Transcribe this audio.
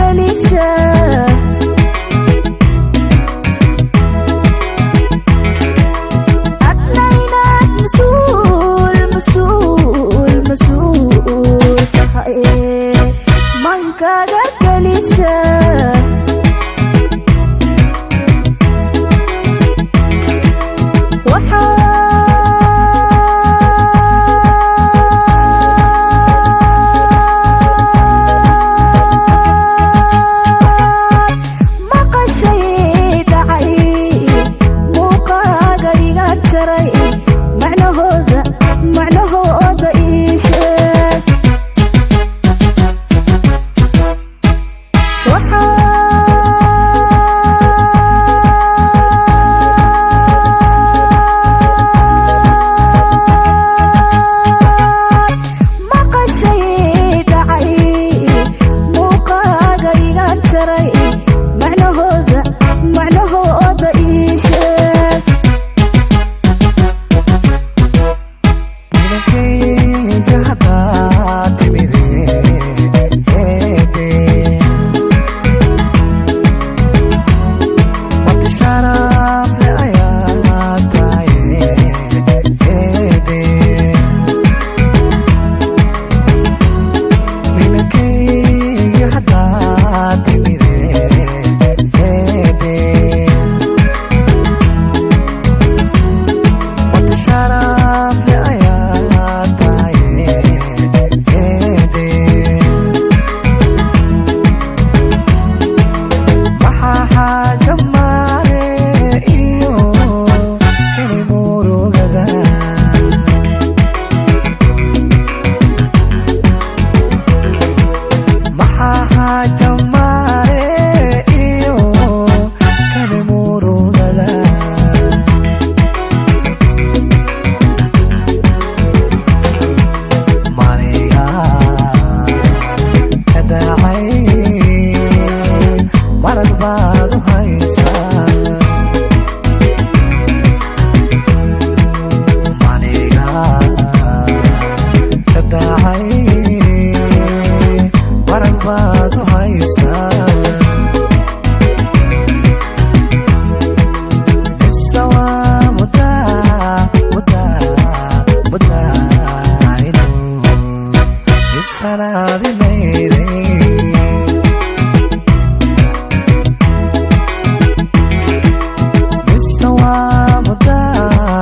gelisa. Adna inaad masuul, masuul, masuul tahay mankaaga gelisa. Waxaad maqashay dhacay, muuqaaga iga jaray, macnahooda, macnahooda ii sheeg. Waxaad maqashay dhacay, muuqaaga iga jaray, macnahooda, macnahooda ii sheeg. Inankayga haddaa timide heede, marti sharafle ayaa tahay heede. Inankayga haddaa timide heede, marti sharafle ayaa tahay heede. Maxaa xaaja maare iyo inay murugada? Maxaa xaaja maare